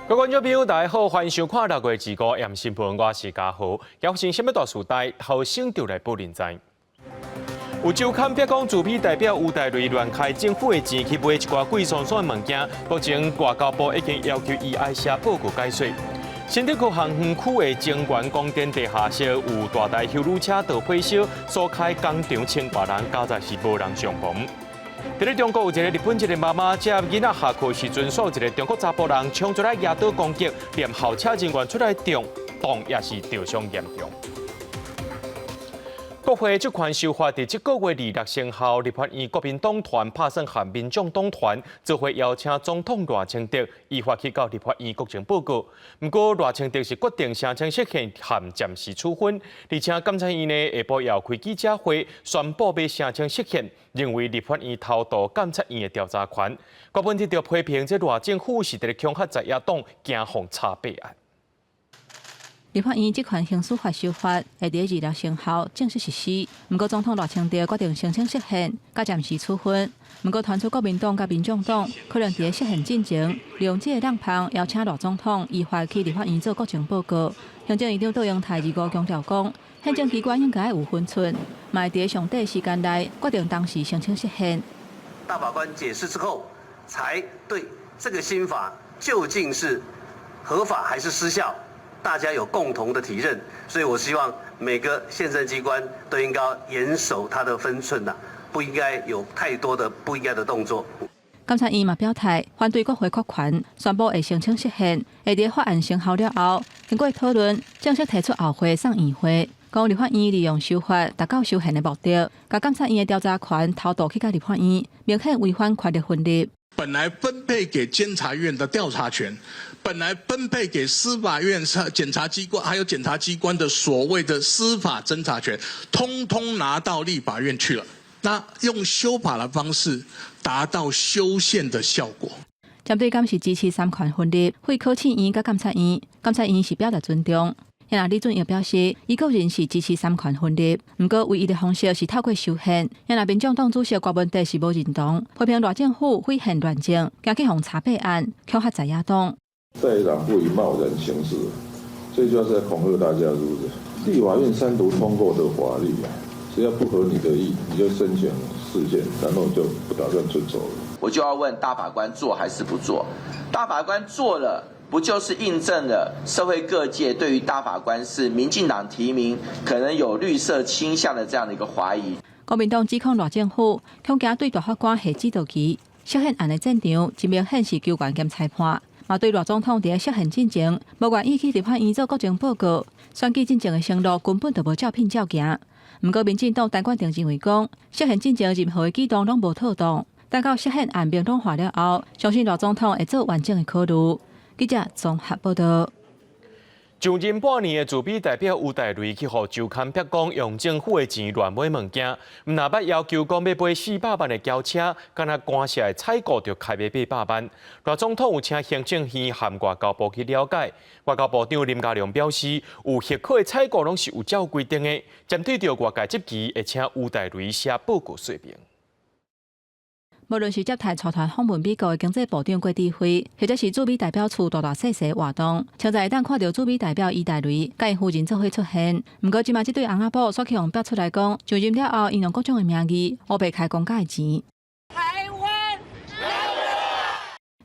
各位觀眾朋友，大家好，歡迎收看六月二五暗時新聞，我是嘉豪。發生啥物大事代，頭先就來報恁知。有週刊表講，駐美代表吳大雷亂開政府的錢去買一寡貴桑桑的物件，目前外交部已經要求伊愛寫報告解說。新竹區行園區的晶元光電地下室有大台休旅車著火燒，所開工廠千外人，加在是無人傷亡。佇咧中國有一個日本籍的媽媽，接囡仔下課時陣，受一個中國查埔人衝出來舉刀攻擊，連校車人員出來擋，擋也是著傷嚴重。國會職權修法佇這個月26生效，立法院國民黨團拍算和民眾黨團做伙邀請總統賴清德依法去到立法院國情報告。毋過賴清德是決定聲請釋憲和暫時處分，而且監察院呢下晡也開記者會宣布欲聲請釋憲，認為立法院偷渡監察院的調查權。郭文哲就批評這賴政府是佇咧恐嚇在野黨，驚予查弊案。立法院職權行使法修法會佇26生效正式實施，毋過總統賴清德決定聲請釋憲，佮暫時處分。毋過傳出國民黨佮民眾黨可能佇咧釋憲進前，利用這個空縫邀請賴總統依法去立法院做國情報告。行政院長卓榮泰25強調講，憲政機關應該有分寸，嘛會佇上短時間內決定當時聲請釋憲。大法官解釋之後，才對這個新法究竟是合法還是失效，大家有共同的體認，所以我希望每個憲政機關都應該嚴守它的分寸吶，不應該有太多的不應該的動作。監察院嘛表態反對國會擴權，宣布會聲請釋憲，會佇法案生效了後，經過討論，正式提出後會送院會，講立法院利用修法達到修憲的目的，共監察院的調查權偷渡去共立法院，明顯違反權力分立。本來分配給監察院的調查權，本來分配給司法院、檢察機關，還有檢察機關的所謂的司法偵查權，通通拿到立法院去了。那用修法的方式達到修憲的效果。針對敢是支持三權分立，廢考試院佮監察院，監察院是表達尊重。若李俊毅表示，伊個人是支持三權分立，毋過唯一的方式是透過修憲。若民眾黨主席郭文哲是無認同，批評賴政府毀憲亂政，驚去予查弊案，恐嚇在野黨。在野黨不宜貿然行事，這句話是在恐嚇大家，是不是？立法院三讀通過的法律，只要不合你的意，你就申請釋憲，然後就不打算遵守了。我就要問大法官做還是不做？大法官做了，不就是印證了社會各界對於大法官是民進黨提名，可能有綠色傾向的這樣的一個懷疑？國民黨指控賴政府恐驚對大法官下指導棋，釋憲案的戰場真明顯是球員兼裁判，嘛對賴總統佇咧釋憲進前無願意去立法院做國情報告，選舉進前的承諾根本就無照片照行。毋過民進黨陳冠廷認為講，釋憲進前任何的舉動攏無妥當，等到釋憲案明朗化了後，相信賴總統會做完整的考慮。記者綜合報道。上任半年的駐美代表吳大雷去予週刊爆講用政府的錢亂買物件，毋但捌要求講欲買400萬的轎車，敢若官舍的採購就開欲800萬。賴總統有請行政院和外交部去了解，外交部長林佳龍表示，有許可的採購攏是有照規定的，針對著外界質疑，會請吳大雷寫報告說明。無論是接待帶團訪問美國的經濟部長郭智輝，或者是駐美代表處大大細細活動，常在會當看著駐美代表吳大雷佮伊夫人做伙出現。毋過，這擺這對翁仔某煞去予爆出來講，上任了後，𪜶用各種的名義，烏白開公家的錢。台灣。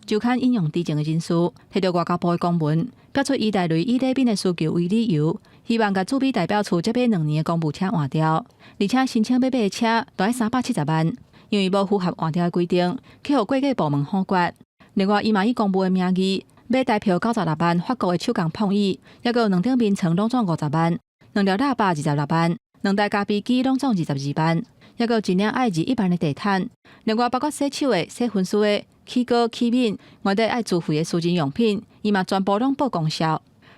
週刊引用知情的人士，提著外交部的公文，表出吳大雷以禮品的需求為理由，希望共駐美代表處這買2年的公務車換掉，而且申請欲買的車都愛370萬。因為無符合換調的規定，去予過計部門否決。另外，伊嘛以公務的名義買台票96萬法國的手工碰椅，抑閣有兩頂眠床攏總50萬，兩粒喇叭26萬，兩台咖啡機攏總22萬，抑閣有一領愛21萬的地毯。另外，包括洗手的、洗身軀的、起鍋器皿，原底愛自費的私人用品，伊嘛全部攏報公銷。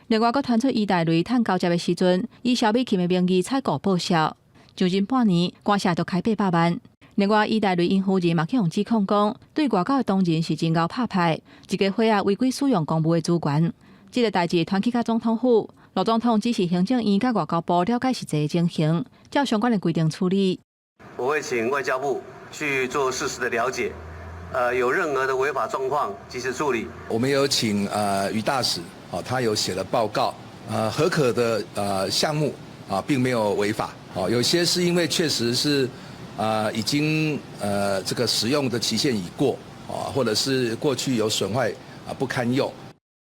另外，閣傳出吳大雷趁交接的時陣，以蕭美琴的名義採購報銷。上任半年，官舍就開800萬。另外，吳大雷𪜶夫人嘛去予指控講，對外交的同仁是真𠢕拍派，一家伙仔違規使用公務的資源。這個代誌傳去到總統府，賴總統指示行政院佮外交部了解實際情形，照相關的規定處理。我會請外交部去做事實的了解，有任何的違法狀況，及時處理。我們有請余大使，哦，他有寫了報告，核可的項目啊，並沒有違法，哦，有些是因為確實是已經這個使用的期限已過，啊，或者是過去有損壞啊不堪用。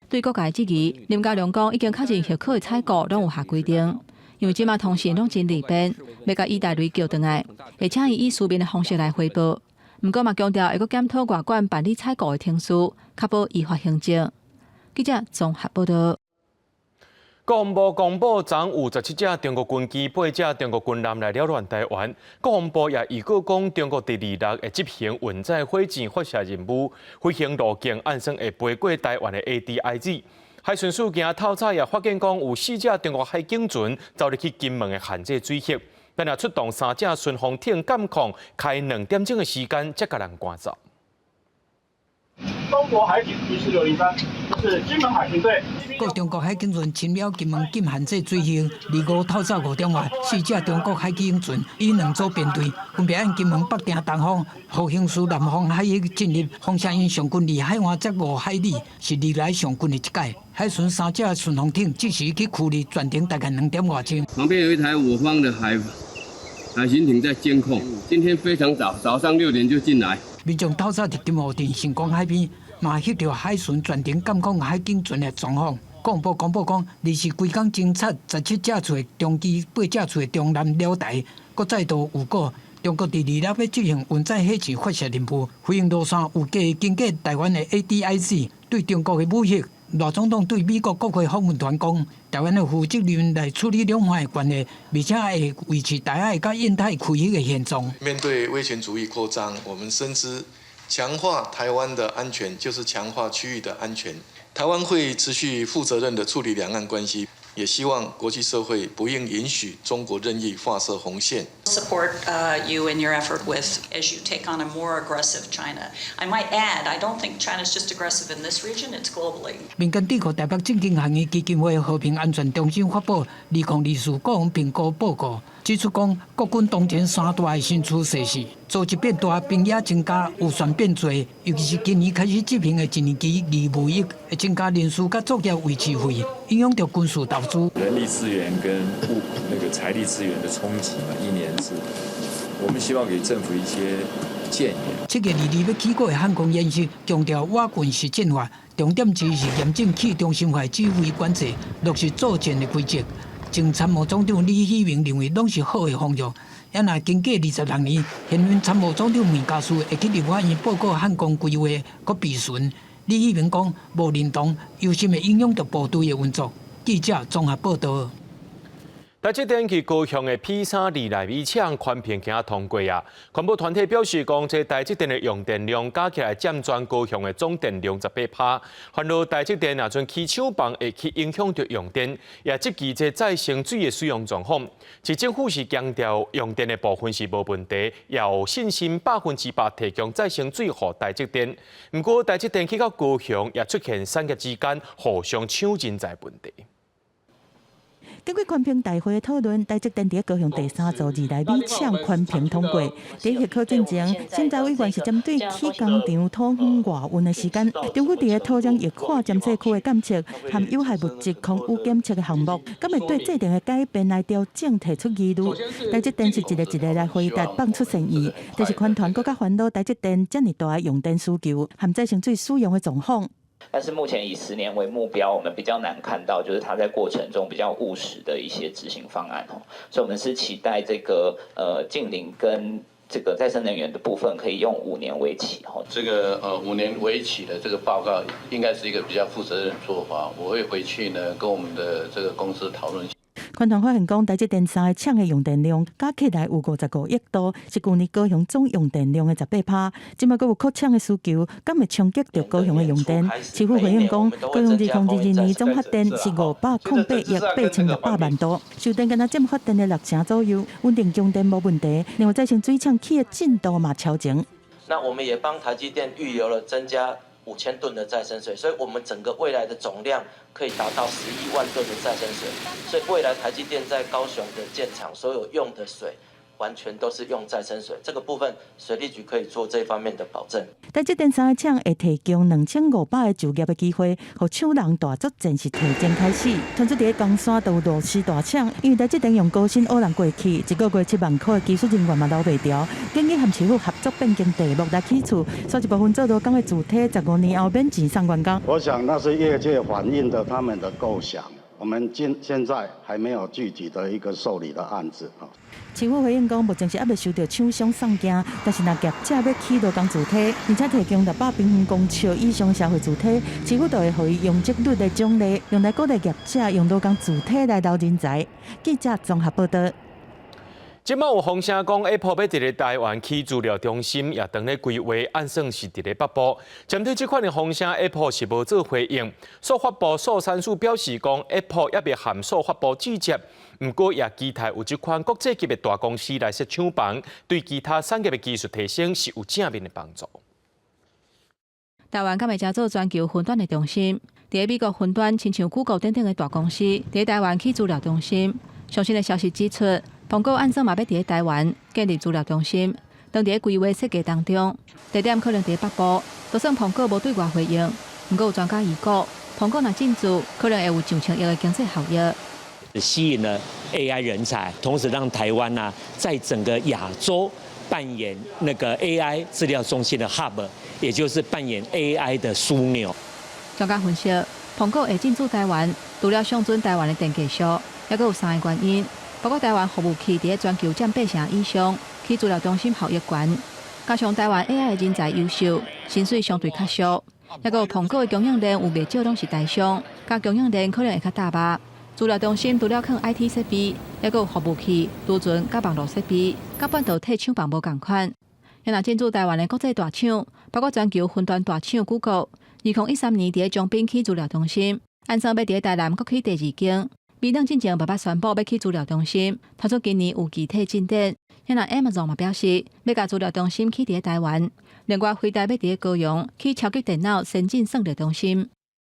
對各界質疑，林佳龍講已經確認核可的採購攏有下規定，因為這馬通訊攏真利便，欲共伊大雷叫轉來，會請伊以書面的方式來回報。毋過嘛強調會閣檢討外管辦理採購的程序，確保依法行政。記者綜合報道。國防部公布，昨有17架中國軍機、八架中國軍艦來擾亂台灣。國防部也預告講，中國佇26會執行運載火箭發射任務，飛行路徑按算會飛過台灣的 ADIZ。海巡署今仔透早也發現講，有四隻中國海警船走入去金門的限制水域，但也出動三隻巡防艇監控，開2點鐘的時間，才共人趕走。中國海警14603，是金門海巡隊。國中國海警船侵擾金門禁限制水域，25透早5點外，四隻中國海警船以兩組編隊，分別按金門北碇東方、福興市南方海域進入，風聲𪜶上近離海岸才5海里，是歷來上近的一擺。海巡三隻巡防艇即時去驅離，全程大概2點外鐘。旁邊有一台我方的海巡艇在監控，今天非常早，早上6點就進來。民眾透早佇金湖鎮星光海邊，嘛翕著海巡全程監控海警船的狀況。國防部公布講，二四規工偵察17架次的中機、八架次的中艦繞台，閣再度預告中國佇26欲執行運載火箭發射任務，飛行路線預計經過台灣的 ADIZ，對中國的武嚇。賴總統對美國國會訪問團講，台灣會負責任來處理兩岸的關係，而且會維持台海佮印太區域的現狀。面對威權主義擴張，我們深知強化台灣的安全就是強化區域的安全。台灣會持續負責任的處理兩岸關係，也希望國際社會不應允許中國任意劃設紅線。 Support you in your effort with as you take on a more aggressive China. I might add, I don't think China's just aggressive in this region; it's globally. 民間智庫台北政經學院基金會和平安全中心發布2024國防評估報告，指出講國軍當前三大的新趨勢是組織變大、兵役增加、預算變濟，尤其是今年開始執行的一年期義務役，會增加人事佮作業維持費，影響著軍事投資。人力資源跟物那個財力資源的衝擊嘛，一年制，我們希望給政府一些建議。7月22欲起鼓的漢光演習，強調我軍實戰化，重點之一是嚴正去中心化指揮管制，落實作戰的規則。前參謀總長李喜明認為，攏是好的方向。也若經過26年，現任參謀總長麥家士會去立法院報告漢光規劃閣備詢。李喜明講，無認同，憂心會影響著部隊的運作。記者綜合報道。台積電去高雄的P3二奈米廠環評今仔通過啊！環保團體表示講，這台積電的用電量加起來佔全高雄的總電量18%。煩惱台積電若陣起廠房會去影響著用電，也質疑這再生水的使用狀況。市政府是強調用電的部分是無問題，也有信心100%提供再生水予台積電。毋過台積電去到高雄，也出現產業之間互相搶人才問題。經過環評大會的討論，台積電佇高雄第三座2奈米廠環評通過。佇核可進前，審查委員是針對起工廠土方外運的時間，政府佇個土壤液化監測區的監測和有害物質空污檢測的項目，敢會對制定的改變來調整提出疑慮。台積電是一个一个來回答放出善意，但是環團閣較煩惱台積電遮爾大的用電需求和再生水使用的狀況。但是目前以10年為目標，我們比較難看到，就是它在過程中比較務實的一些執行方案哦。所以，我們是期待這個淨零跟這個再生能源的部分，可以用五年為期哦。這個五年為期的這個報告，應該是一個比較負責任的做法。我會回去呢，跟我們的這個公司討論。環團發現講，台積電三个廠的用電量加起來有55億度，是舊年高雄總用電量的18%。這馬閣有擴廠的需求，敢會衝擊著高雄的用電？市府回應講，高雄2022年總發電是508億8600萬度，售電敢若佔發電的六成左右，穩定供電無問題。另外，再生水廠起的進度嘛超前。那我們也幫台積電預留了增加5000噸的再生水，所以我們整個未來的總量可以達到11萬噸的再生水。所以未來台積電在高雄的建廠，所有用的水完完全都是用再生水，這個部分水利局可以做這方面的保證。台積電三个廠會提供2500个就業的機會，予廠人大作戰是提前開始。傳出佇咧岡山都有螺絲大廠，因為台積電用高薪挖人過去，一個月7萬塊的技術人員嘛留袂牢，建議和市府合作變更地目來起厝，所以一部分做勞工的主體，15年後免錢送員工。我想那是業界反映的他們的構想。我們今現在還沒有具體的一個受理的案子。市府回應講，目前是猶未收到廠商送件，但是若業者欲起勞工住宅，而且提供600平方公尺以上社會住宅，市府就會予伊容積率的獎勵，用來鼓勵業者用勞工住宅來留人才。記者綜合報道。這擺有風聲講，Apple 欲佇咧台灣起資料中心，也當咧規劃，按算是佇咧北部。針對這款的風聲，Apple 是無做回應。數發部數產署表示講，Apple 猶未和數發部對接，毋過也期待有這款國際級的大公司來設廠房，對其他產業的技術提升是有正面的幫助。台灣敢會成做全球雲端的中心？佇咧美國雲端，親像 Google 等等的大公司，佇咧台灣起資料中心。上新的消息指出，蘋果按算嘛欲佇咧台灣建立資料中心，當佇咧規劃設計當中，地點可能佇咧北部。就算蘋果無對外回應，毋過有專家預估，蘋果若進駐，可能會有上千億的經濟效益。吸引了 AI 人才，同時讓台灣呢，在整個亞洲扮演那個 AI 資料中心的 hub，也就是扮演 AI 的樞紐。專家分析，蘋果會進駐台灣，除了相準台灣的電價俗，猶閣有三个原因，包括台灣服務器佇咧全球佔8成以上，起資料中心效益懸，加上台灣 AI 的人才優秀，薪水相對較俗，猶閣有蘋果的供應鏈有袂少攏是台商，佮供應鏈可能會較搭肉。資料中心除了囥 IT 設備，猶閣有服務器、儲存佮網路設備，佮半導體廠房無仝款。若進駐台灣的國際大廠，包括全球雲端大廠 Google，2013年佇咧彰濱起資料中心，按算欲佇咧台南閣起第二間。微軟進前嘛捌宣布欲起資料中心，傳出今年有具體進展。若 Amazon 嘛表示，欲共資料中心起佇咧台灣。另外，輝達欲佇咧高雄起超級電腦先進算力中心。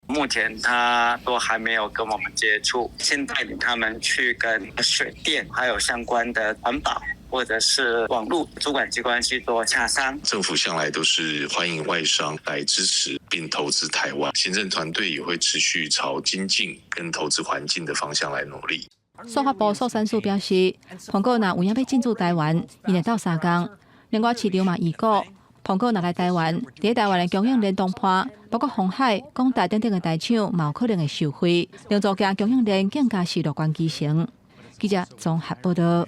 目前他都還沒有跟我們接觸，先帶領他們去跟水電還有相關的環保或者是網路主管機關去做洽商。政府向來都是歡迎外商來支持並投資台灣，行政團隊也會持續朝精進跟投資環境的方向來努力。數發部數產署表示，蘋果若有影欲進駐台灣，𪜶會鬥相共。另外市場嘛預估，蘋果若來台灣，佇台灣的供應鏈談判，包括鴻海、廣達等等的大廠，嘛有可能會受惠，零組件供應鏈更加是樂觀其成。記者綜合報道。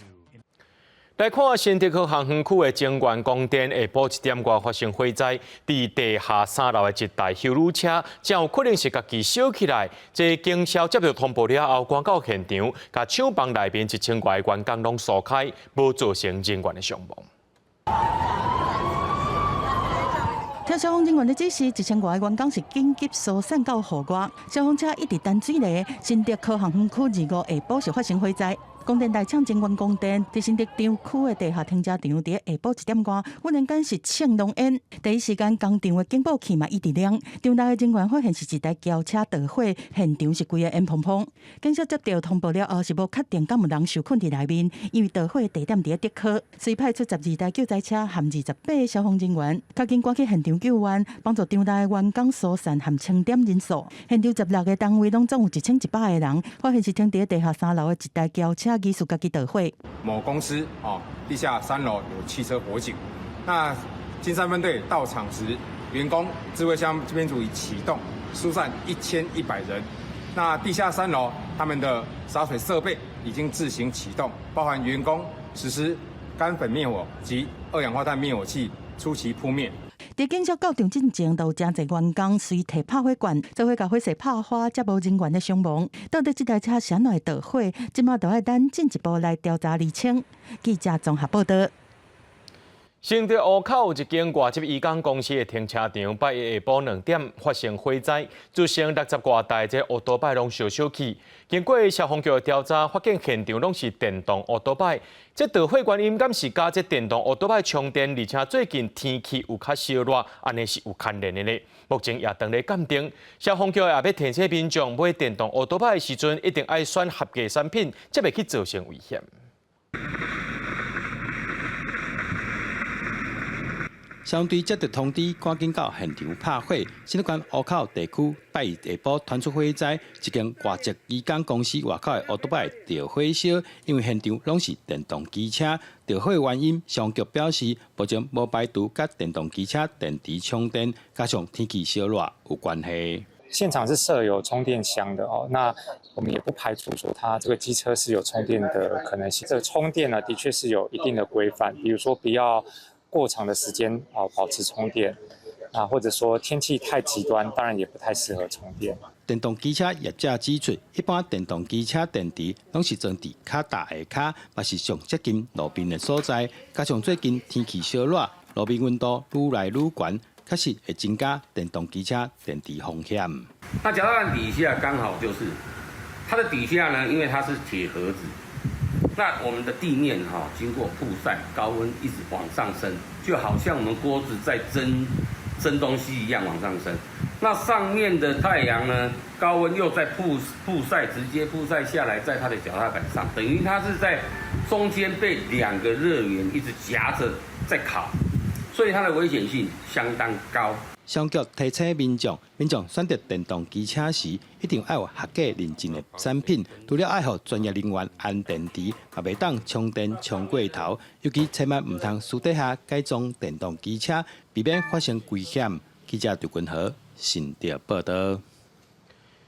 來看新竹科學園區的晶元光電下晡1點外發生火災，佇地下3樓的一台休旅車，真有可能是家己燒起來。這警消接到通報了後，趕到現場，共廠房內面1000外個員工攏疏開，無造成人員的傷亡。聽消防人員的指示，1000外個員工是緊急疏散到戶外。消防車一直等水泥，新竹科學園區25下晡是發生火災。光電大廠晶元光電佇新竹廠區的地下停車場，佇下晡1點外，忽然間是衝濃煙。第一時間，工廠的警報器嘛一直亮。場內的人員發現是一台轎車著火，現場是規個煙蓬蓬。警察接到通報了後，是無確定敢有人受困佇內面，因為著火的地點佇咧竹科，遂派出12台救災車和28個消防人員，較緊趕去現場救援，幫助場內的員工疏散和清點人數。現場16個單位攏總有1100個人，發現是停佇地下3樓的一台轎車。疑似家己著火。某公司哦，地下3樓有汽車火警。那金山分隊到場時，員工智慧箱這邊組已啟動疏散1100人。那地下三樓他們的灑水設備已經自行啟動，包含員工實施乾粉滅火及二氧化碳滅火器初期撲滅。佇警消到場進前，就有誠濟員工隨提拍火罐，做伙共火勢拍花，才無人員的傷亡。到底這台車是按怎會著火？這馬就愛等進一步來調查釐清。記者綜合報道。新竹湖口有一間外籍移工公司的停車場，拜一下晡2點發生火災，造成60外台這烏多擺攏燒燒去。經過消防局的調查，發現現場攏是電動烏多擺。這著火原因敢是佮這電動烏多擺充電，而且最近天氣有較燒熱，按呢是有牽連的咧。目前也當咧鑑定，消防局也欲提醒民眾買電動烏多擺的時陣，一定愛選合格產品，才袂去造成危險。消防隊接到通知，趕緊到現場拍火。新竹縣湖口地區拜二下晡傳出火災，一間外籍移工公司外口的烏多擺著火燒，因為現場攏是電動機車，著火原因，消防局表示，目前無排除佮電動機車電池充電，加上天氣燒熱有關係。現場是設有充電箱的哦，那我們也不排除說它這個機車是有充電的可能性。這個充電呢，的確是有一定的規範，比如說不要過長的時間啊保持充電，啊或者說天氣太極端，當然也不太適合充電。電動機車業者指出，一般電動機車電池攏是裝佇較大下跤，嘛是上接近路面的所在。加上最近天氣燒熱，路面溫度愈來愈懸。確實會增加電動機車電池風險。那腳踏板底下剛好就是它的底下呢，因為它是鐵盒子，那我們的地面哈經過曝曬，高溫一直往上升，就好像我們鍋子在蒸蒸東西一樣往上升。那上面的太陽呢，高溫又在曝曝曬，直接曝曬下來，在它的腳踏板上，等於它是在中間被兩個熱源一直夾着在烤。所以它的危險性相當高。消防局提醒民眾，民眾選擇電動機車時，一定愛有合格認證的產品。除了愛予專業人員安電池，也袂當充電充過頭，尤其千萬毋通私底下改裝電動機車，避免發生危險。記者劉君和新竹報道。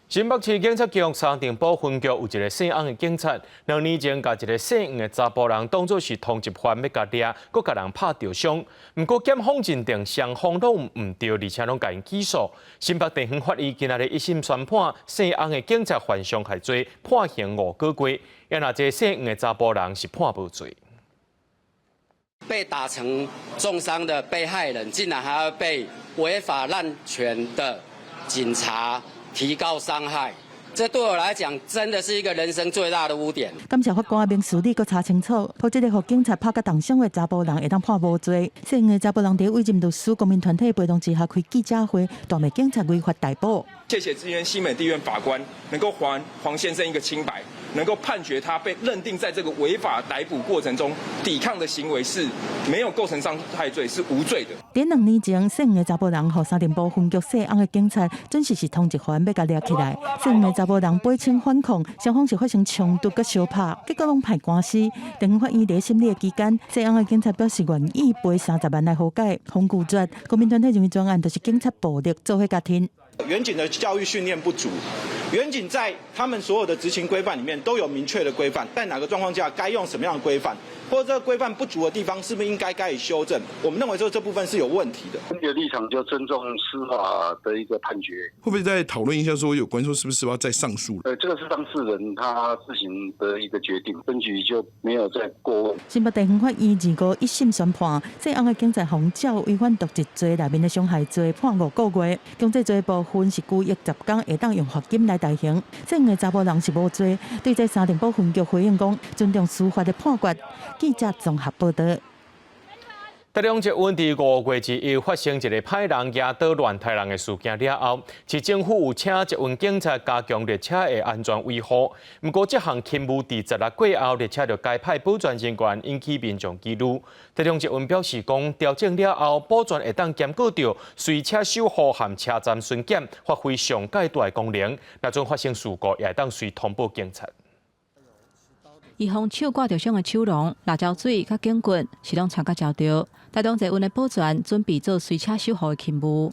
新北市警察局三重埔分局有一个姓翁的警察，2年前共一个姓黃的查埔人當作是通緝犯欲共掠，閣共人拍著傷。毋過檢方認定雙方攏毋對，而且攏共𪜶起訴。新北地方法院今仔日一審宣判，姓翁的警察犯傷害罪，判刑5個月。啊若這个姓黃的查埔人是判無罪。被打成重傷的被害人，竟然還要被違法濫權的警察提告傷害，這對我來講真的是一個人生最大的污點。感謝法官明事理，閣查清楚，予這个予警察拍甲重傷的查埔人會當判無罪。姓黃的查埔人佇委任律師、公民團體陪同之下開記者會，大罵警察違法逮捕。謝謝今天新北地院法官能夠還黃先生一個清白，能夠判決他被認定在這個違法逮捕過程中抵抗的行為是沒有構成傷害罪，是無罪的。佇2年前，姓黃的查埔人予三重埔分局姓翁的警察準時是通緝犯，欲共掠起來。姓黃的查埔人背槍反抗，雙方是發生衝突閣相拍，結果攏判官司。地方法院佇審理的期間，姓翁的警察表示願意賠30萬來和解，予拒絕。公民團體認為全案就是警察暴力做伙共添。員警的教育訓練不足，員警在他們所有的執勤規範裡面都有明確的規範，在哪個狀況下該用什麼樣的規範，或者這個規範不足的地方，是不是應該加以修正？我們認為說這部分是有問題的。分局立場就尊重司法的一個判決。會不會再討論一下，說有關說是不是要再上訴？這個是當事人他自行的一個決定，分局就沒有再過問。新北地方法院二五一審宣判，姓翁的警察予照違反瀆職罪內面的傷害罪判5個月，強制罪部分是拘役10天，會當用罰金來代刑。姓黃的查埔人是無罪，對這三重埔分局回應講，尊重司法的判決。記者綜合報道。台中捷運佇5月21發生一个歹人舉刀亂刣人的事件了後，市政府有請捷運警察加強列車的安全維護。毋過，這項勤務佇16過後，列車就改派保全人員，引起民眾疑慮。台中捷運表示講，調整了後，保全會當兼顧著隨車守護和車站巡檢，發揮上蓋大的功能。若陣發生事故，也會當隨通報警察。伊予手割著傷的手籠、辣椒水佮警棍是攏穿甲焦著。台中捷運的保全準備做隨車守護的勤務。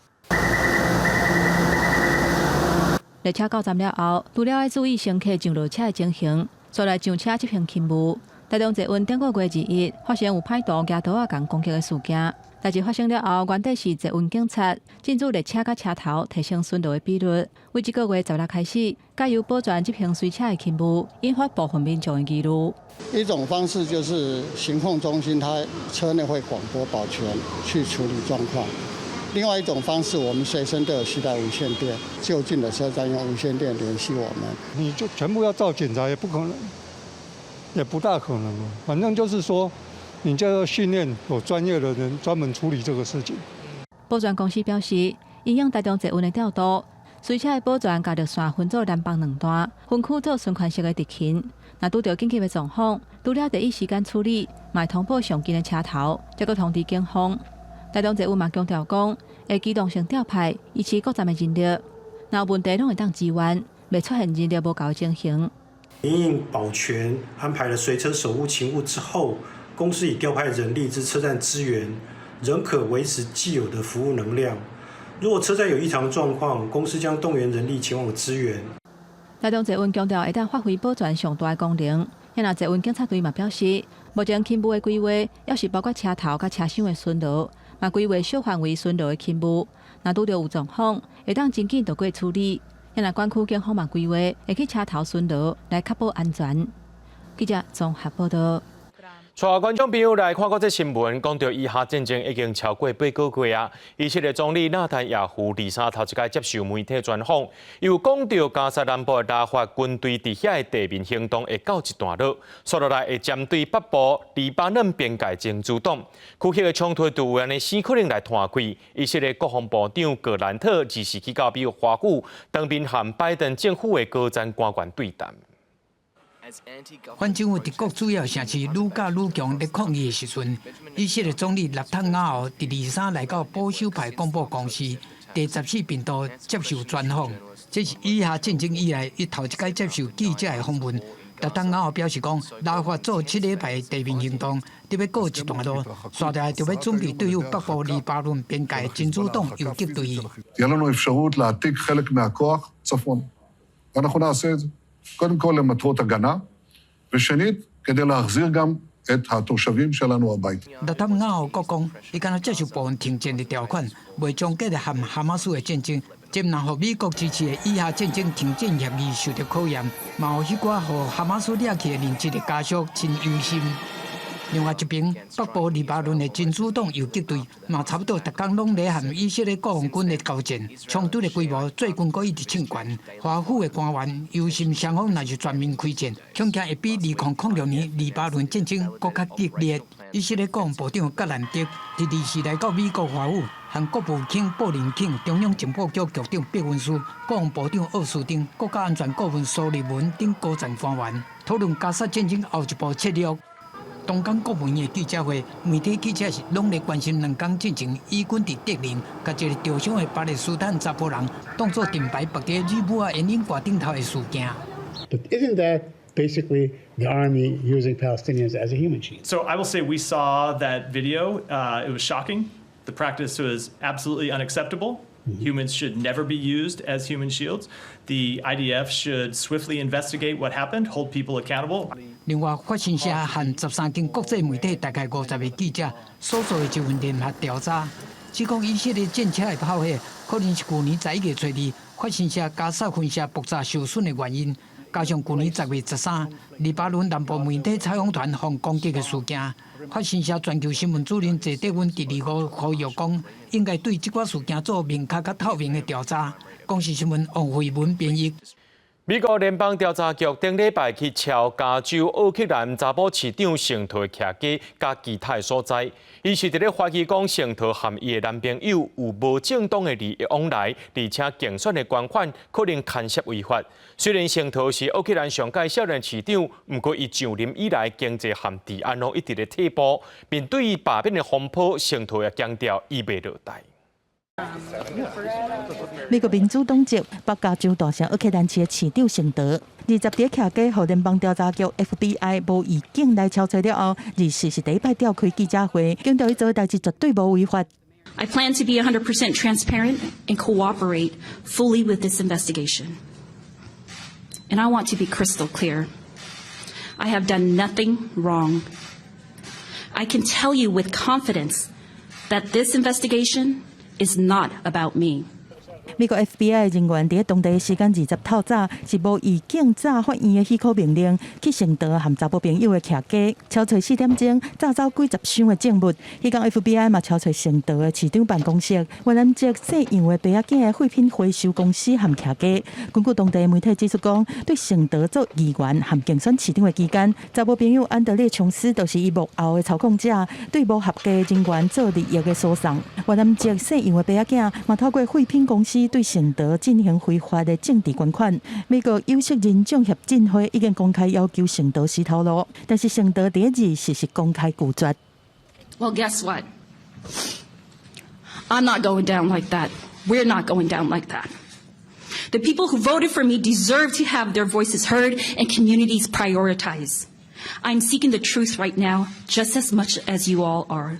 列車到站了後，除了愛注意乘客上落車的情形，煞來上車執行勤務。台中捷運頂個月21發生有歹徒舉刀仔共攻擊的事件。代誌發生了後，原底是捷運警察進駐列車佮車頭，提升巡邏的比率。為這個月16開始，改由保全執行隨車的勤務，引發部分民眾的疑慮。一種方式就是行控中心，他車內會廣播保全去處理狀況；另外一種方式，我們隨身都有攜帶無線電，就近的車站用無線電聯繫我們。你就全部要照警察也不可能，也不大可能。反正就是說，你就要訓練有專業的人專門處理這個事情。保全公司表示，因應台中捷運的調度，隨車的保全共熱線分做南北兩段，分區做循環式的執勤。若拄著緊急的狀況，除了第一時間處理，嘛會通報上近的車頭，才閣通知警方。台中捷運嘛強調講，會機動性調派，維持各站的人力，若有問題攏會當支援，袂出現人力無夠的情形。因應保全安排了隨車守護勤務之後，公司已調派人力至車站支援，仍可維持既有的服務能量。如果車站有異常狀況，公司將動員人力前往支援。台中捷運強調會當發揮保全上大的功能。遐若捷運警察隊嘛表示，目前勤務的規劃，猶是包括車頭佮車廂的巡邏，嘛規劃小範圍巡邏的勤務。若拄著有狀況，會當真緊就過處理。遐若管區警方嘛規劃會去車頭巡邏，來確保安全。記者綜合報道。帶觀眾朋友來看國際新聞，講到以哈戰爭已經超過8個月啊。以色列總理納坦雅胡二三頭一擺接受媒體專訪，又講到加沙南部的拉法軍隊佇遐的地面行動會告一段落，紲落來會針對北部黎巴嫩邊界真主黨區域的衝突，就有按呢生可能來拖開。以色列國防部長格蘭特24去到美國華府，當面和拜登政府的高層官員對談。反政府佇各主要城市愈咬愈強，咧抗議的時陣，以色列總理納坦雅胡佇23來到保守派廣播公司第十四頻道接受專訪。這是以哈戰爭以來，伊頭一擺接受記者的訪問。納坦雅胡表示講，拉法做7禮拜地面行動，得欲告一段落，紲落來就欲準備對付北部黎巴嫩邊界真主黨游擊隊。 תהיה לנו אפשרות להעתיק חלק מהכוח צפונה, ואנחנו נעשה את זה. קודם כל למטרות הגנה, ושנית, כדי להחזיר גם את התושבים שלנו הביתה. 納坦雅胡閣講，伊敢若接受部分停戰的條款，袂終結和哈馬斯的戰爭。這毋但予美國支持的以哈戰爭停戰協議受著考驗，嘛予彼寡予哈馬斯掠去的人質的家屬真憂心。另外一邊，北部黎巴嫩的真主黨游擊隊嘛，差不多逐工攏咧和以色列國防軍咧交戰，衝突的規模最近閣一直衝懸。華府的官員憂心雙方若是全面開戰，恐驚會比2006年黎巴嫩戰爭閣較激烈。以色列國防部長格蘭特佇24來到美國華府，和國務卿布林肯、中央情報局局長畢文斯、國防部長奧斯汀、國家安全顧問蘇利文等高層官員討論加沙戰爭後一步策略。東京國務院的記者會，媒體記者是攏咧關心兩工進前，以軍佇竹林，共一个受傷的巴勒斯坦查埔人當做盾牌縛佇日母仔煙影蓋頂頭的事件。 But isn't that basically the army using Palestinians as a human shield? So I will say we saw that video. It was shocking. The practice was absolutely unacceptable. Humans should never be used as human shields. The IDF should swiftly investigate what happened, hold people accountable. 另外，法新社和13間國際媒體大概50個記者所做的一份聯合調查，指講以色列戰車的炮火可能是舊年11月初2，法新社加沙分社爆炸受損的原因。加上舊年10月13，黎巴嫩南部媒體採訪團予攻擊的事件，法新社全球新聞主任謝德溫佇25呼籲講，應該對這寡事件做明確佮透明的調查。公視新聞王慧文編譯。美國聯邦調查局頂禮拜去抄加州奧克蘭查埔市長聖桃徛家佮其他所在，伊是佇咧懷疑講聖桃和伊的男朋友有無正當的利益往來，而且競選的捐款可能牽涉違法。雖然聖桃是奧克蘭上屆少年市長，毋過伊上任以來經濟和治安攏一直咧退步。面對罷免的風波，聖桃也強調伊袂落台。美國民主黨籍北加州大城奧克蘭市的市長聖桃，20佇徛家予聯邦調查局 FBI 無預警來抄揣了後，24是第一擺召開記者會，強調伊做的代誌絕對無違法。 I plan to be 100% transparent and cooperate fully with this investigation. And I want to be crystal clear. I have done nothing wrong. I can tell you with confidence that this investigation is not about me. 美國 FBI 人員佇當地時間20透早是無預警詐法院的許可命令，去聖桃和查埔朋友的徛家，抄揣4點鐘，詐走幾十箱的證物。彼工 FBI 嘛抄揣聖桃的市長辦公室，越南籍姓楊的爸仔囝的廢品回收公司和徛家。根據當地媒體指出講，對聖桃做議員和競選市長的期間，查某朋友安德烈瓊斯就是伊幕後的操控者，對無合格人員做利益的輸送。越南籍姓楊的爸仔囝嘛透過廢品公司對聖桃進行非法的政治捐款。美國有色人種協進會已經公開要求聖桃死頭路，但是聖桃佇二四是公開拒絕。 Well, guess what? I'm not going down like that. We're not going down like that. The people who voted for me deserve to have their voices heard and communities prioritized. I'm seeking the truth right now, just as much as you all are.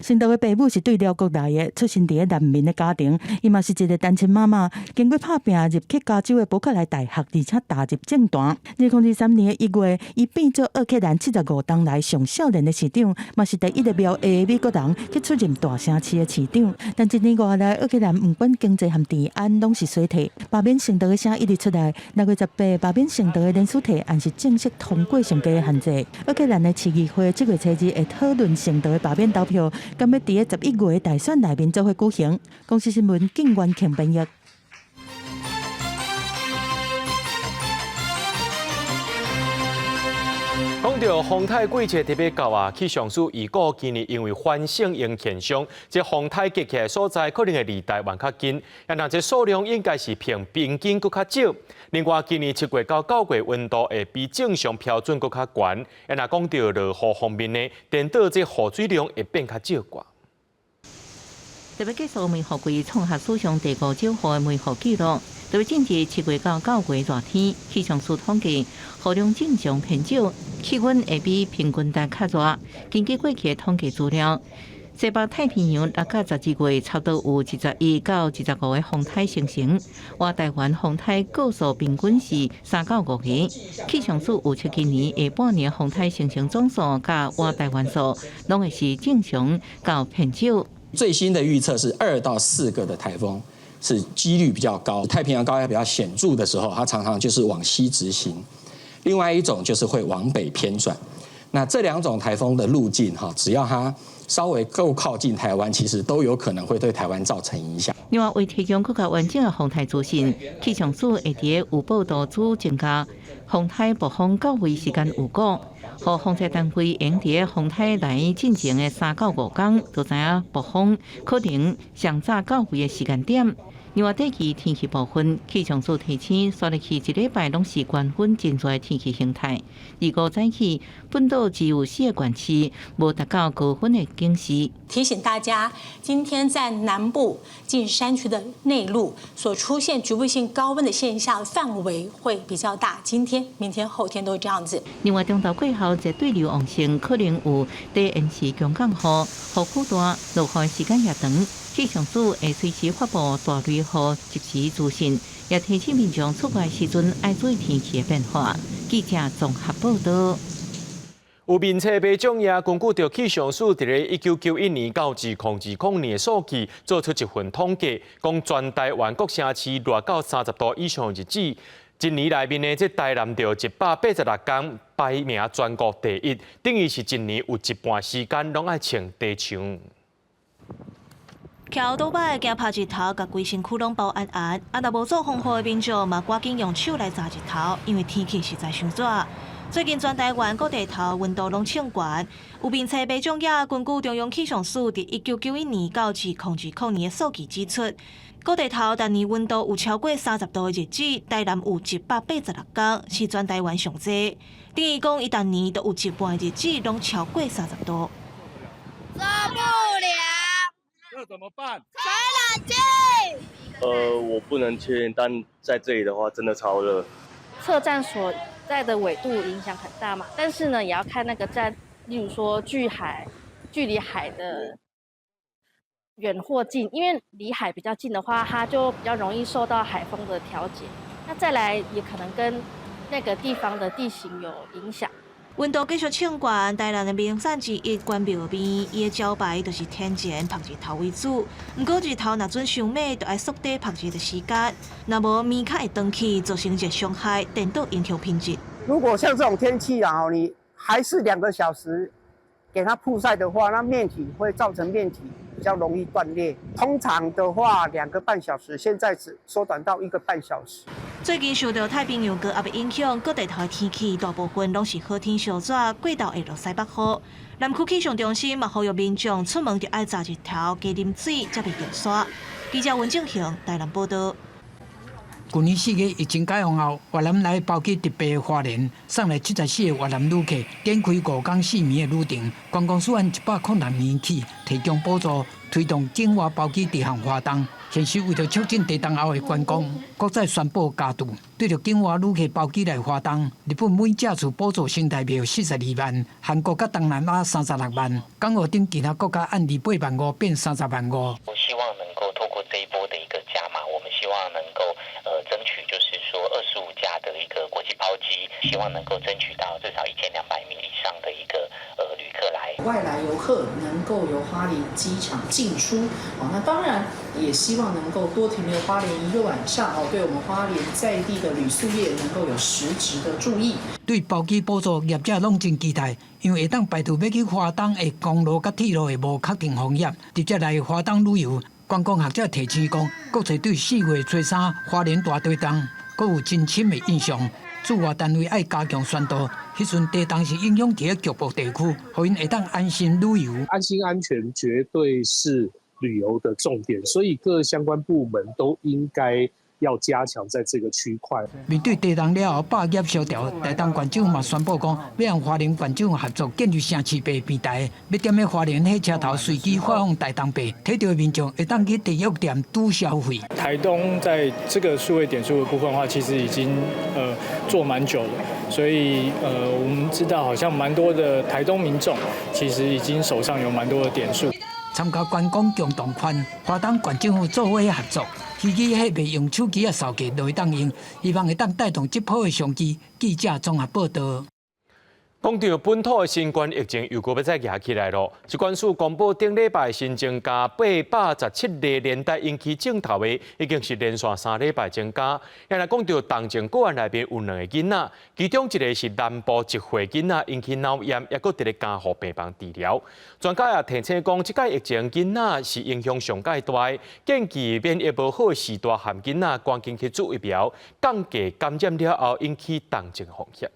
成道的爸母是對寮國來的，出身佇个難民的家庭，伊嘛是一個單親媽媽，經過拍拚入去加州的伯克萊大學，而且踏入政壇。2023年的1月，伊變做奧克蘭75冬來上少年的市長，嘛是第一個苗裔美國人去出任大城市的市長。但一年外來，奧克蘭毋管經濟和治安攏是衰退，罷免成道的聲一直出來。6月18，罷免成道的連署提案是正式通過上低的限制。奧克蘭的市議會這月初二會討論成道的罷免投票。敢欲佇个11月大選內面做伙舉行。公視新聞景元慶編譯。講到風颱季節特別到啊，氣象署預告今年因為反聖嬰現象，這風颱結起來所在可能會離台灣較近，啊，若這數量應該是平平均閣較少。另外，今年7月到9月溫度會比正常標準閣較懸，啊，若講到落雨方面呢，顛倒這雨水量會變較少寡。特別繼續梅雨季創下史上第五少雨的梅雨紀錄。特別進入7月到9月熱天，氣象署統計雨量正常偏少，氣溫會比平均值較熱。根據過去的統計資料，西北太平洋6到12月差不多有21到25個風颱形成，外台灣風颱個數平均是3到5個。氣象署預測今年下半年風颱形成總數佮外台灣數，攏會是正常到偏少。最新的預測是2到4個的颱風是幾率比較高，太平洋高壓比較顯著的時候，它常常就是往西直行；另外一種就是會往北偏轉。那這兩種颱風的路徑，哈，只要它稍微夠靠近台灣，其實都有可能會對台灣造成影響。另外，為提供更加完整的風颱資訊，氣象署會佇有報道組增加風颱暴風到位時間預告。予防災單位會佇風颱來進前的3到5天，就知影暴風可能上早到位的時間點。另外，短期天氣部分，氣象署提醒，紲落去一禮拜攏是高溫真熱的天氣形態。25早起，本島只有4個縣市無達到高溫的警示。提醒大家，今天在南部近山區的內陸所出現局部性高溫的現象範圍會比較大。今天、明天、後天都是這樣子。另外，中晝過後，熱對流旺盛，可能有低延時強降雨，雨區大，落雨時間也長。氣象署會隨時發布大雷雨即時資訊，也提醒民眾出外時陣愛注意天氣的變化。記者綜合報道。有面冊馬掌也根據著氣象署佇咧1991年到2020年的數據，做出一份統計，講全台灣各城市熱到30度以上的日子，一年內面呢，這台南著186天排名全國第一，等於是一年有一半時間攏愛穿短袖。騎歐多擺驚曬日頭，共規身軀攏包絚絚。啊，若無做防護的民眾嘛，趕緊用手來閘日頭，因為天氣實在傷熱。最近全台灣各地頭溫度攏衝懸，有面冊馬掌也根據中央氣象署佇1991年到2020年的數據指出，各地頭逐年溫度有超過30度的日子，台南有186天，是全台灣上濟。等於講，伊逐年都有一半的日子攏超過30度。受不了！那怎麼辦？吹冷氣。我不能確定，但在這裡的話，真的超熱。測站所在的緯度影響很大嘛，但是呢，也要看那個站，例如說距海、距離海的遠或近，因為離海比較近的話，它就比較容易受到海風的調節。那再來也可能跟那個地方的地形有影響。溫度繼續衝懸，台南的名產之一關廟邊，伊的招牌就是天然曬日頭為主。毋過日頭若準傷猛，就愛縮短曬日的時間，若無麵較會斷去，造成熱傷害，顛倒影響品質。如果像這種天氣啊，你還是2個小時給它曝曬的話，那麵體會造成麵體比較容易斷裂。通常的話，2個半小時，現在只縮短到1個半小時。最近受到太平洋高壓的影響，各地頭的天氣大部分攏是好天燒熱，過晝會落西北雨。南區氣象中心嘛呼籲民眾出門就愛閘日頭，加啉水，才袂著沙。記者溫正雄台南報道。舊年4月疫情解封後，越南來包機直飛花蓮，送來74個越南旅客，展開5工4暝的旅程。觀光署按106年起提供補助，推動境外包機直航花東。現時為著促進地動後的觀光，閣再宣布加注，對著境外旅客包機來花東，日本每架次補助新台幣42萬，韓國佮東南亞36萬，港澳等其他國家按28萬5變30萬5。我希望能夠透過這一波的一個加碼，我們希望能夠爭取，就是說25架的一個國際包機，希望能夠爭取到至少1200名以上的一個旅客來。外來遊客能夠由花蓮機場進出，哦，那當然也希望能夠多停留花蓮一個晚上，哦，對我們花蓮在地的旅宿業能夠有實質的助益。對包機補助，業者攏真期待，因為會當排除欲去花東的公路佮鐵路的無確定風險，直接來花東旅遊。觀光學者提醒講，國際對4月初3花蓮大地動，閣有真深的印象。駐外單位愛加強宣導，彼陣地動是影響佇咧局部地區，予𪜶會當安心旅遊。安心安全絕對是旅遊的重點，所以各相關部門都應該要加強在這個區塊。面對地動了後，百業蕭條，台東縣政府嘛宣布講，欲和花蓮縣政府合作建立城市幣平台，欲踮咧花蓮火車頭隨機發放台東幣，提著的民眾會當去地藥店拄消費。台東在這個數位點數的部分的話，其實已經做蠻久了，所以我們知道好像蠻多的台東民眾其實已經手上有蠻多的點數。參加觀光共同寬，花東縣政府做伙合作，虛擬貨幣用手機仔掃價就會當用，希望會當帶動這波的商機。記者綜合報導。講著本土的新冠疫情又閣欲再夯起來囉。疾管署公布頂禮拜新增加817例連帶引起症頭的，已經是連續3禮拜增加。若來講著重症個案內面有兩個囡仔，其中一個是南部1歲囡仔引起腦炎，猶閣佇咧加護病房治療。專家也提醒講，這擺疫情囡仔是影響上蓋大，建議免疫無好的序大漢囡仔趕緊去注疫苗，降低感染了後引起重症風險。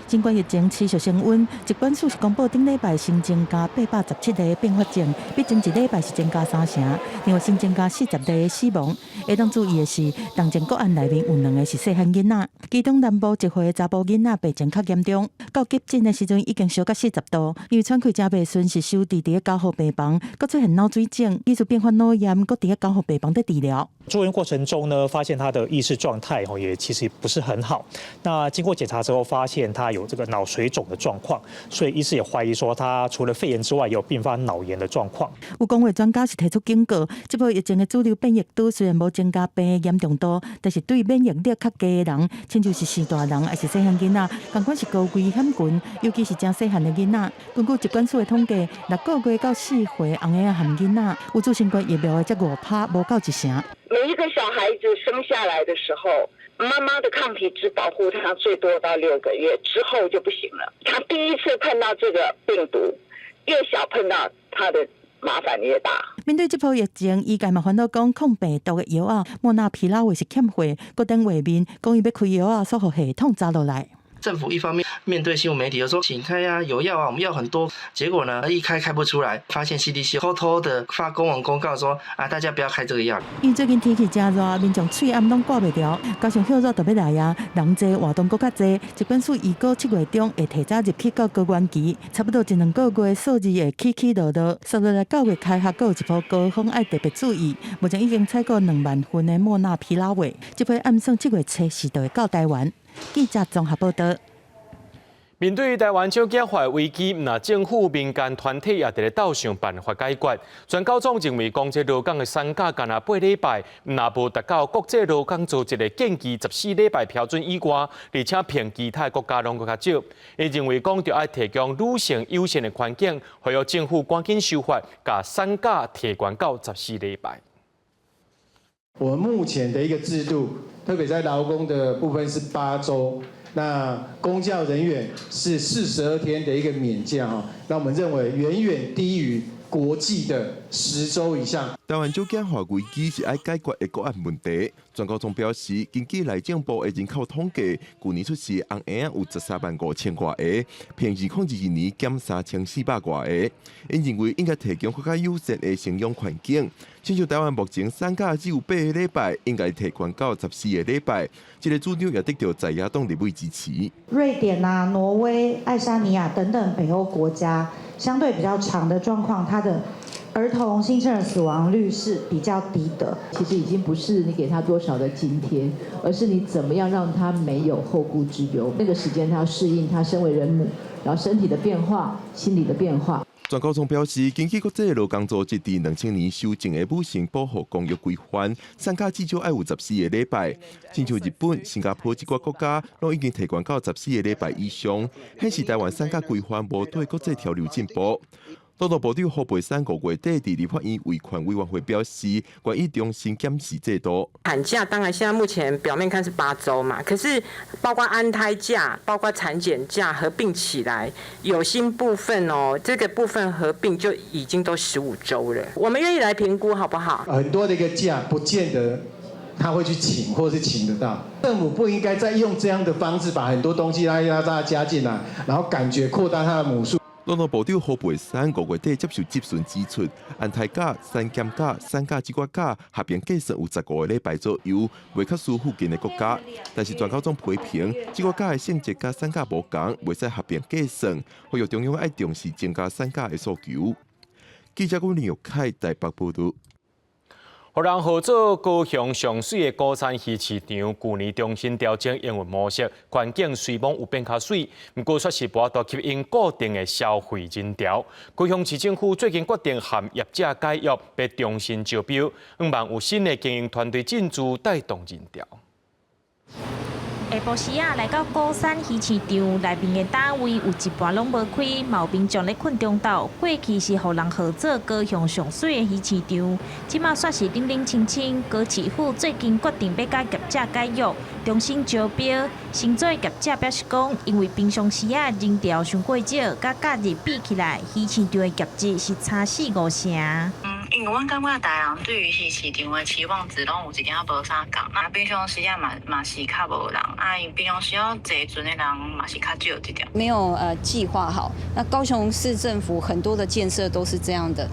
新冠疫情持續升溫，疾管署是公布頂禮拜新增加817例併發症，比前一禮拜是增加3成。另外新增加40例死亡。會當注意的是，重症個案內面有兩个是細漢囡仔，其中南部1歲的查埔囡仔病情較嚴重，到急診的時陣已經燒到40度，因為喘氣誠袂順，是收治佇咧加護病房，閣出現腦水腫，疑似併發腦炎，閣佇咧加護病房佇治療。住院過程中呢，發現他的意識狀態哦，也其實不是很好。那經過檢查之後，發現他有這個腦水腫的狀況，所以醫師也懷疑說，他除了肺炎之外，有併發腦炎的狀況。有公衛專家是提出警告，這波疫情的主流變異株雖然無增加病的嚴重度，但是對免疫力較低的人，親像是序大人抑是細漢囡仔，仝款是高危險群，尤其是誠細漢的囡仔。根據疾管署的統計，6個月到4歲紅嬰仔含囡仔，有注新冠疫苗的才5趴，無夠一成。每一個小孩子生下來的時候，媽媽的抗體只保護他最多到6個月，之後就不行了。他第一次碰到這個病毒，越小碰到他的麻煩越大。面對這波疫情，醫界嘛煩惱講抗病毒的藥仔莫納皮拉韋是欠貨，閣等畫面講伊欲開藥仔，煞予系統砸落來。政府一方面面對新聞媒體，就說請開啊，有藥啊，我們藥很多。結果呢，一開開不出來，發現 CDC 偷偷的發公文公告說啊，大家不要開這個藥。因為最近天氣誠熱，民眾喙罨攏掛袂牢，加上歇熱就欲來啊，人濟活動閣較濟。疾管署預估7月中會提早入去到高原期，差不多一兩個月數字會起起落落。接落來9月開學，閣有一波高峰，愛特別注意。目前已經採購2萬份的莫納皮拉韋，這批按算7月初四就會到台灣。記者綜合報導。面對台灣少子化危機，若政府民間團體也佇咧鬥想辦法解決。全教總認為講，這勞工的產假干焦8禮拜，若無達到國際勞工組織的建議14禮拜標準以外，而且比其他國家攏閣較少。伊認為講，著愛提供女性友善的環境，呼籲政府趕緊修法，共產假提懸到14禮拜。我們目前的一個制度，特別在勞工的部分是8週。那公教人員是42天的一個免假哈，那我們認為遠遠低於國際的10周以上。台灣少子化危機是愛解決的國安問題。專家總表示，根據內政部的人口統計，舊年出世翁嬰仔有13萬5千外個，比2022年減3400外個。𪜶認為應該提供較友善的生養環境。親像台灣目前產假只有8個禮拜，應該提懸到14個禮拜。這個主張也得到在野黨立委支持。瑞典啊、挪威、愛沙尼亞等等北歐國家，相對比較長的狀況，它的兒童新生兒死亡率是比較低的。其實已經不是你給他多少的津貼，而是你怎麼樣讓他沒有後顧之憂。那個時間他要適應他身為人母，然後身體的變化、心理的變化。專家總表示，根據國際勞工組織佇2000年修正的母性保護公約規範，產假至少愛有14個禮拜。親像日本、新加坡這寡國家，攏已經提懸到14個禮拜以上，顯示台灣產假規範無綴國際潮流進步。勞動部長胡培山5月底佇立法院維權委員會表示，願意重新檢視制度。產假當然現在目前表面看是8周嘛，可是包括安胎假、包括產檢假合併起來，有薪部分哦，這個部分合併就已經都15周了。我們願意來評估，好不好？很多的一個假不見得他會去請，或是請得到。政府不應該再用這樣的方式把很多東西拉拉大家加進來，然後感覺擴大它的母數。勞動部長胡培山5月底接受質詢指出，安胎假、產檢假、產假這寡假合併計算有15個禮拜左右，袂較輸附近的國家。但是專家總批評，這寡假的性質佮產假無仝，袂使合併計算，呼籲中央愛重視增加產假的訴求。記者郭林玉凱台北報導。予人號做高雄上媠的鼓山魚市場，舊年重新調整營運模式，環境雖罔有變較媠，毋過卻是無法度吸引固定的消費人潮。高雄市政府最近決定和業者解約，欲重新招標，向望有新的經營團隊進駐，帶動人潮。下晡時仔來到鼓山魚市場內面的摊位有一半攏無開，嘛有民眾咧睏中晝。過去是予人號做高雄上媠的魚市場，這馬煞是冷冷清清。高市府最近決定欲佮業者解約，重新招標。新做的業者表示講，因為平常時仔人潮傷過少，佮假日比起來，魚市場的業績是差四五成。因為阮感覺大人對於魚市場的期望值攏有一點仔無相仝，啊，平常時仔嘛嘛是較無人，啊，因平常時仔坐船的人嘛是較少一點。沒有計劃好，那高雄市政府很多的建設都是這樣的，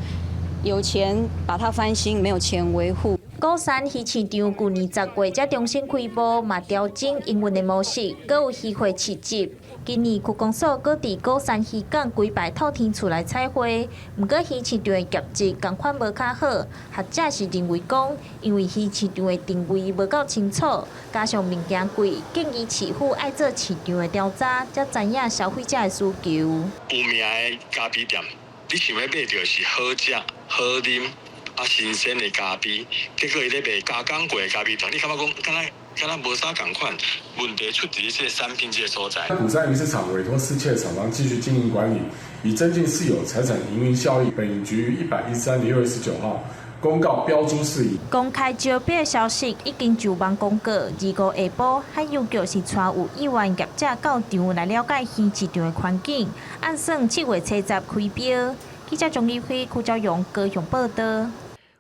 有錢把它翻新，沒有錢維護。鼓山魚市場舊年10月才重新開幕，嘛調整營運的模式，閣有魚貨市集。今年區公所閣佇鼓山漁港規排透天厝來彩繪，毋過魚市場的業績仝款無較好。學者是認為講，因為魚市場的定位無夠清楚，加上物件貴，建議市府愛做市場的調查，才知影消費者的需求。有名的咖啡店，你想欲買著是好食好啉啊，新鮮的咖啡，結果伊咧賣加工過的咖啡糖，你感覺講敢若敢若無啥仝款？問題出佇這個產品這個所在。鼓山魚市場委託私竊廠商繼續經營管理，以增進私有財產營運效益。本局於113年6月19號公告標租事宜。公開招標的消息已經上網公告。25下晡，海洋局是帶有意願業者到場來了解魚市場的環境，按算7月70開標。記者鍾立輝、柯昭勇高雄報導。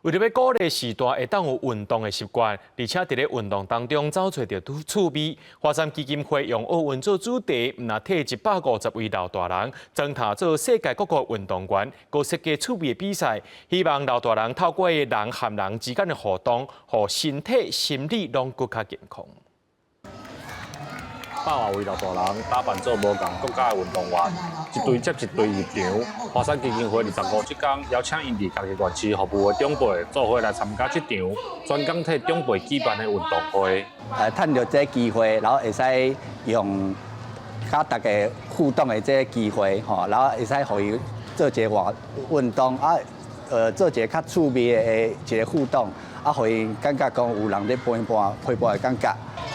為著欲鼓勵序大會當有運動的習慣，而且佇咧運動當中找揣著趣味，華山基金會用奧運做主題，毋但替150位老大人裝扮做世界各國運動員，閣設計趣味的比賽，希望老大人透過人和人之間的互動，予身體、心理攏閣較健康。百外位老大人打扮做無仝國家的運動員，一隊接一隊入場。華山基金會25這工邀請𪜶佇家己縣市服務的長輩做伙來參加這場專工替長輩舉辦的運動會。趁著這個機會，然後會使用佮大家互動的這個機會，吼，然後會使予伊做一個活運動啊，做一個較趣味的一個互動，啊，予伊感覺講有人咧陪伴陪伴的感覺。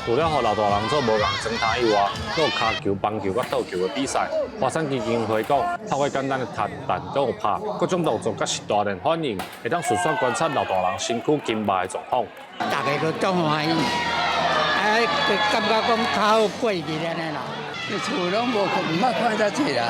除了予老大人做無仝裝扮以外，閣有跤球、棒球佮桌球的比賽。華山基金會講，透過簡單的踢、彈、閣有拍，各種動作佮序大人反應，會當順紲觀察老大人身軀筋肉的狀況。大家都足歡喜，啊，感覺講較好過日按呢啦。厝攏無，毋捌看遮濟人，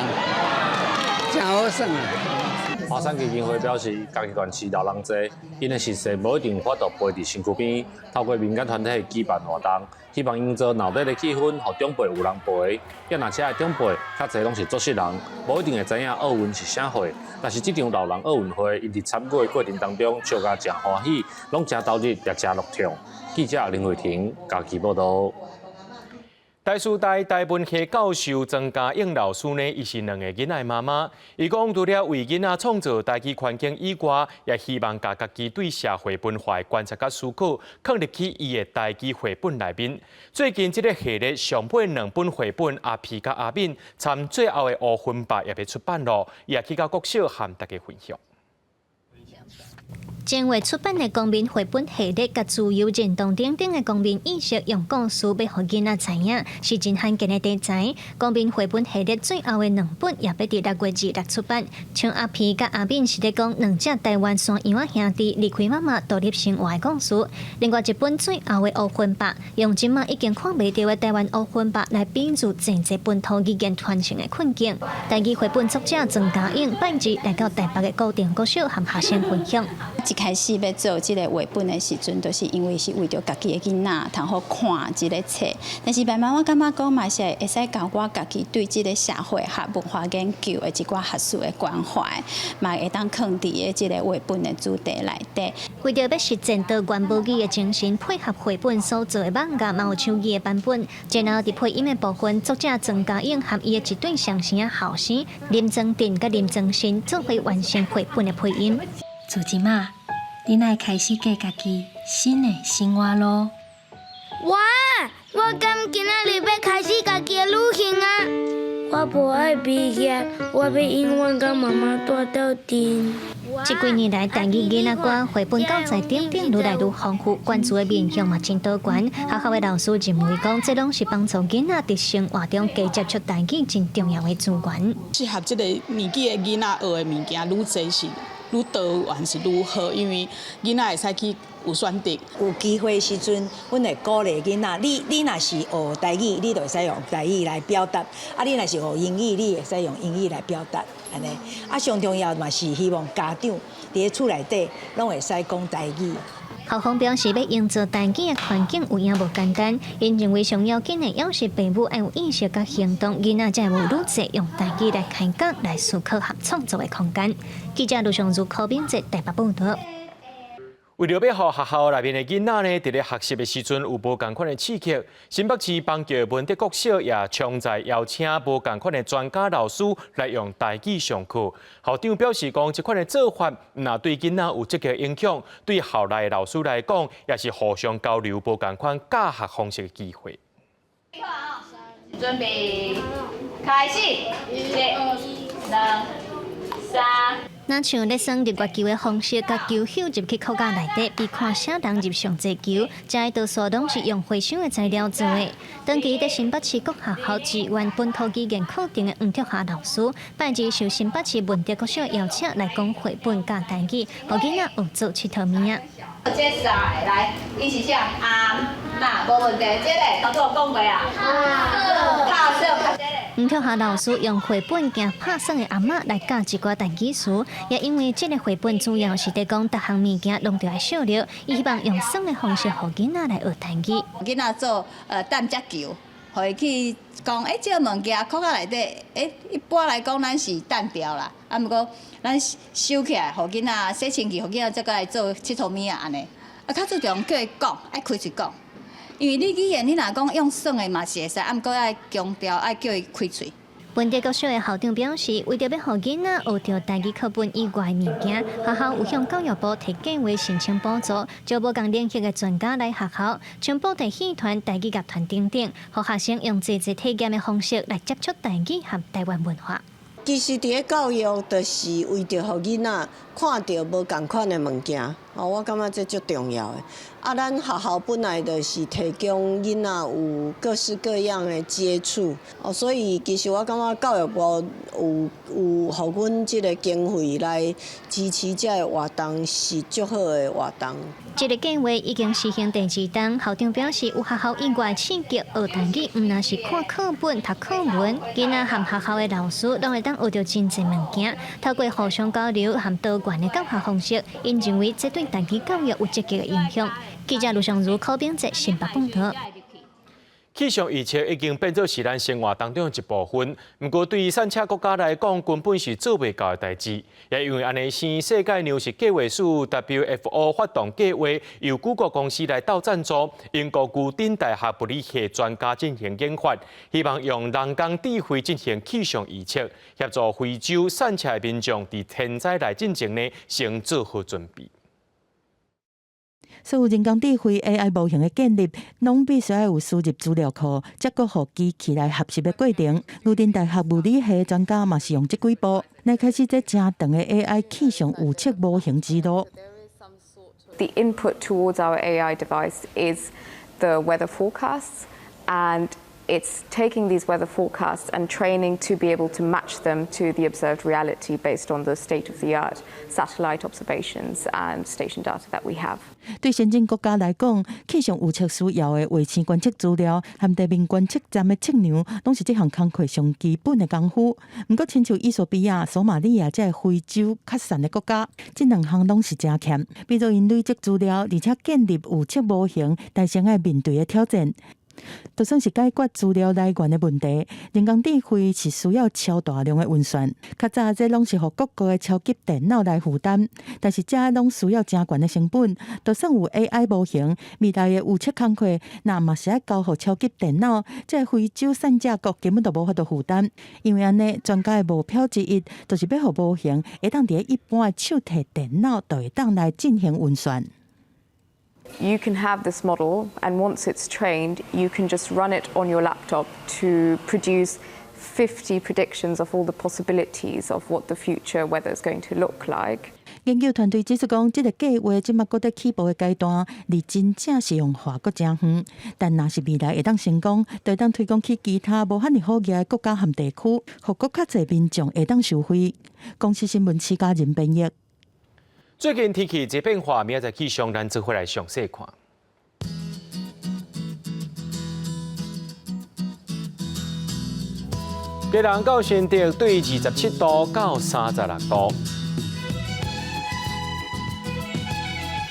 誠好耍。華山基金會表示，嘉義縣市老人濟，𪜶的食肆無一定有法度陪佇身軀邊，透過民間團體舉辦活動，希望營造鬧熱的氣氛，予長輩有人陪。啊，若遮的長輩較濟攏是做事人，無一定會知影奧運是啥貨。但是這場老人奧運會，𪜶佇參與的過程當中，笑甲誠歡喜，攏誠投入，也誠樂暢。記者林慧婷嘉義報導。台師大台文系教授莊家應老師呢，伊是兩个囡仔的媽媽。伊講，除了為囡仔創造台語環境以外，也希望共家己對社會文化的觀察佮思考，囥入去伊的台語繪本內面。最近這个系列上尾兩本繪本《阿皮佮阿敏》，參最後的烏昏爸也欲出版囉，伊也去到國小和大家分享。前月出版的公民繪本系列，佮自由認同等等的公民意識，用故事欲予囡仔知影，是真罕見的題材。公民繪本系列最後的兩本也欲佇6月26出版。像阿皮佮阿敏是咧講兩隻台灣山羊仔兄弟離開媽媽獨立生活的故事。另外一本最後的烏昏爸，用這馬已經看袂著的台灣烏昏爸來比喻濟濟本土語言傳承的困境。台語繪本作者莊家穎拜二來到台北的高定國小和學生分享。一開始欲做這个繪本的時陣，就是因為是為著家己的囡仔通好看這个冊。但是慢慢我感覺講嘛是會使共我家己對這个社會學文化研究的一寡學術的關懷，嘛會當囥佇个這个繪本的主題內底。為著欲實踐多元母語的精神，配合繪本所做的網頁，嘛有手語的版本。然後佇配音的部分，作者莊家穎和伊的一對雙生後生林莊鎮佮林莊新做伙完成繪本的配音。自這馬，恁愛開始過家己新的生活囉。哇！我敢今仔日欲開始家己的旅行啊！我無愛畢業，我欲永遠佮媽媽蹛鬥陣。這幾年來，台語囡仔歌、繪本教材等等愈來愈豐富，關注的面向嘛真多元。學校的老師認為講，這攏是幫助囡仔佇生活中加接觸台語真重要的資源。適合這個年紀的囡仔學的物件愈濟是愈多元是愈好，因為囡仔會使去有選擇。有機會時陣，阮會鼓勵囡仔，你若是學台語，你就會使用台語來表達；啊，你若是學英語，你會使用英語來表達，按呢。啊，上重要嘛是希望家長佇咧厝內底攏會使講台語。校方表示，欲營造台語的環境有影無簡單，𪜶認為上要緊的，猶是父母愛有意識佮行動，囡仔才會有愈濟用台語來開講、來思考和創造的空間。記者盧尚如、柯明哲台北報導。為著欲予學校內面的囡仔呢，佇咧學習的時陣有無仝款的刺激，新北市邦橋文德國小也常在邀請無仝款的專家老師來用台語上課。校長表示講，這款的做法毋但對囡仔有積極影響，對校內的老師來講，也是互相交流無仝款教學方式的機會。準備開始，一、兩、三。若像咧耍入月球的方式，共球搝入去箍仔內底，比看啥人入上濟球，這多數攏是用回收的材料做的。長期佇新北市各學校支援本土語言課程的黃卓霞老師，拜二受新北市文德國小邀請來講繪本佮台語，予囡仔學做𨑨迌物仔。這三个來，伊是啥？阿嬤，無問題。這个頭拄有講過啊。拍算。黃卓霞老師用繪本驚拍算的阿嬤來教一寡台語詞，也因為這个繪本主要是佇講逐項物件攏著愛惜著，伊希望用耍的方式，予囡仔來學台語。囡仔做擲球，予伊去講，欸，這个物件箍仔內底，欸，一般來講咱是擲掉啦，啊，毋過咱收起來，予囡仔洗清氣，予囡仔再閣來做𨑨迌物仔按呢。啊，較注重叫伊講，愛開喙講。因為你語言，你若講用耍的嘛是會使，啊，毋過愛強調愛叫伊開喙。文德國小的校長表示，為著欲予囡仔學著台語課本以外的物件，學校有向教育部提計劃申請補助，招無仝領域的專家來學校，像布袋戲團、台語樂團等等，予學生用濟濟體驗的方式來接觸台語和台灣文化。其實佇咧教育，就是為著予囡仔看著無仝款的物件，哦，我感覺這足重要的。啊，咱學校本來就是提供囡仔有各式各樣的接觸，哦，所以其實我感覺教育部有有予阮這個經費來支持這个活動是足好的活動。這个計劃已經實行第二冬，校長表示有學校意外刺激學台語，毋但是看課本、讀課文，囡仔和學校的老師攏會當學著真濟物件。透過互相交流和多元的教學方式，𪜶認為這對台語教育有積極的影響。記者盧尚如、柯炳哲新北報導。氣象預測已經變做是咱生活當中的一部分，毋過對於散赤國家來講，根本是做袂到的代誌。也因為按呢，世界糧食計劃署 WFO 發動計劃，由谷歌公司來鬥贊助，英國牛津大學物理系專家進行研發，希望用人工智慧進行氣象預測，協助非洲散赤的民眾佇天災來進前呢，先做好準備。所有人工智慧 AI 模型的建立，攏必須愛有輸入資料庫，才閣予機器來學習的過程。牛津大學物理系專家嘛是用這幾步來開始這誠長的 AI 氣象預測模型之路。 The input towards our AI device is the weather forecasts, and it's taking these weather forecasts and training to be able to match them to the observed reality based on the state-of-the-art satellite observations and station data that we have. 對先進國家來講，氣象預測需要的衛星觀測資料和地面觀測站的測量，攏是這項工課上基本的功夫。毋過，親像衣索比亞、索馬里亞這个非洲較散的國家，這兩項攏是誠欠。比如𪜶累積資料，而且建立預測模型，但是愛面對的挑戰。就算是解決資料來源的問題，人工智慧是需要超大量的運算。較早這攏是予各國的超級電腦來負擔，但是這攏需要誠懸的成本。就算有 AI 模型，未來的預測工課，若嘛是愛交予超級電腦，這非洲散赤國根本就無法度負擔。因為按呢，專家的目標之一，就是欲予模型會當佇一般的手提電腦就會當來進行運算。 You can have this model, and once it's trained, you can just run it on your laptop to produce 50 predictions of all the possibilities of what the future weather is going to look like. 研究團隊指出講，這个計劃這馬閣佇起步的階段，離真正實用化閣誠遠。但若是未來會當成功，就會當推廣去其他無遐爾好額的國家和地區，予閣較濟民眾會當受惠。公視新聞徐家仁編譯。最近天氣這變化，明仔載氣象咱做伙來詳細看。基隆到新竹對27度到36度，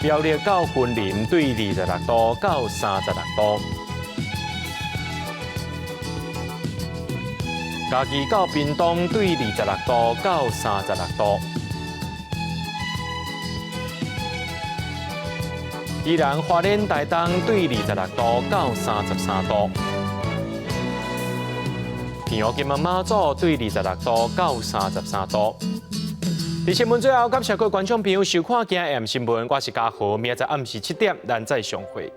苗栗到雲林對26度到36度，嘉義到屏東對26度到36度。宜蘭花蓮台東對26度到33度，澎湖金門馬祖對26度到33度。佇新聞最後，感謝各位觀眾朋友收看今暗新聞，我是嘉豪，明仔載暗時7點，咱再相會。